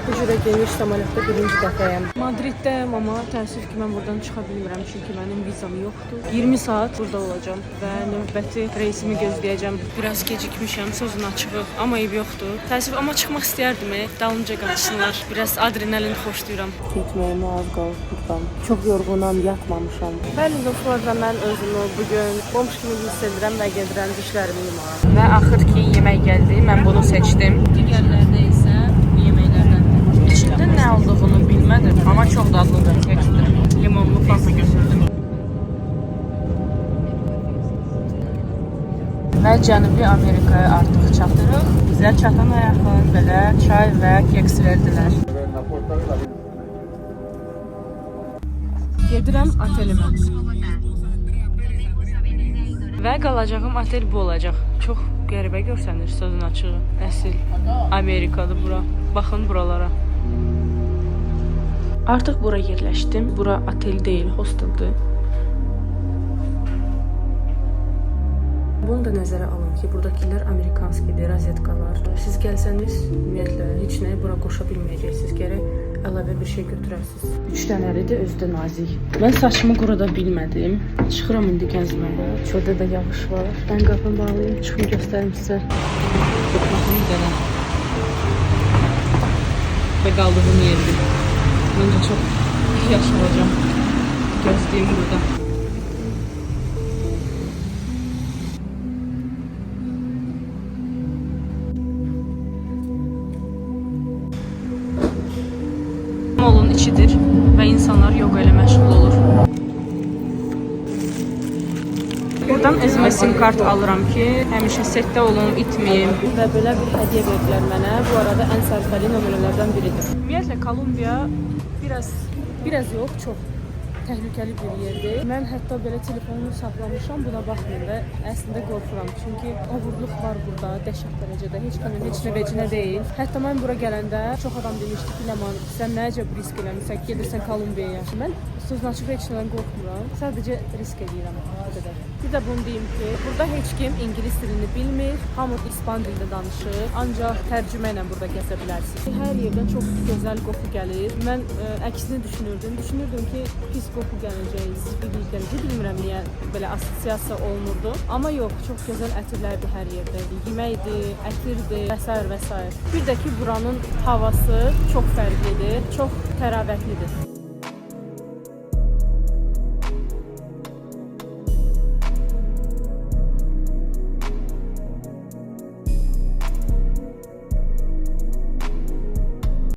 Bu cürə geniş samolyotda birinci dəfəyəm. Madriddəyəm, amma təəssüf ki, mən buradan çıxa bilmirəm, çünki mənim vizam yoxdur. 20 saat burada olacağam və növbəti reysimi gözləyəcəm. Biraz gecikmişəm, sözün açığı, amma eybi yoxdur. Təəssüf, amma çıxmaq istəyərdim. Dalımca qaçsınlar. Biraz adrenalin xoşlayıram. Getməyimə az qalıb buradan. Çox yorğunam, yatmamışam. Bəli dostlar, və mən özümü bu gün bomş kimi hiss edirəm və gedirəm dişlərimi yumağa. Və axır ki yemək gəldi. Mən bunu seçdim. Digərlərdə isə bu yeməklərdəndir. İçində nə olduğunu bilmədim, amma çox dadlıdır. Keksdir. Limonlu fanta götürdüm. Və Cənubi Amerikaya artıq çatırıq. Bizə çatana yaxın belə çay və keks verdilər. Gedirəm otelimə. Və qalacağım otel bu olacaq. Çox qəribə görsənir, sözün açığı. Əsl Amerikadır bura. Baxın buralara. Artıq bura yerləşdim. Bura otel deyil, hosteldir. Bunu da nəzərə alın ki, buradakılar amerikanskidir, rozetkalar. Siz gəlsəniz, ümumiyyətlə heç nəyi bura qoşa bilməyəcəksiniz. Gərək əlavə bir şey götürəsiniz. 3 dənəlidir, özü də nazik. Mən saçımı quruda bilmədim. Çıxıram indi gəzməyə. Çöldə də yağış var. Mən qapını bağlayım, çıxım göstərim sizə. Baxın belə. Və qaldığım yerdir. Məncə çox yaş olacağam. Gözləyim burada. Molun içidir və insanlar yoga ilə məşğul olur. Buradan özümə sim kart alıram ki, həmişə setdə olum, itməyim. Və belə bir hədiyyə verdilər mənə. Bu arada ən sərfəli nömrələrdən biridir. Ümumiyyətlə Kolumbiya biraz yox, çox təhlükəli bir yerdir. Mən hətta belə telefonumu saxlamışam, buna baxmayın və əslində qorxuram. Çünki oğurluq var burada dəhşət dərəcədə. Heç kimin heç nə vecinə deyil. Hətta mən bura gələndə çox adam demişdi ki, Ləman, sən nə əcəb risk eləmisən, gedirsən Kolumbiyaya. Mən sözün açığı heç nədən qorxmuram. Sadəcə risk eləyirəm o qədər. Bir də bunu deyim ki, burada heç kim ingilis dilini bilmir, hamı ispan dilində danışır. Ancaq tərcümə ilə burada gəzə bilərsiniz. Hər yerdən çox gözəl qoxu gəlir. Mən əksini düşünürdüm. Düşünürdüm ki, pis qoxu gələcək, zibil gələcək. Bilmirəm niyə belə assosiasiya olunurdu. Amma yox, çox gözəl ətirlərdir hər yerdə. Yeməkdir, ətirdir və sair və sair. Bir də ki, buranın havası çox fərqlidir, çox təravətlidir.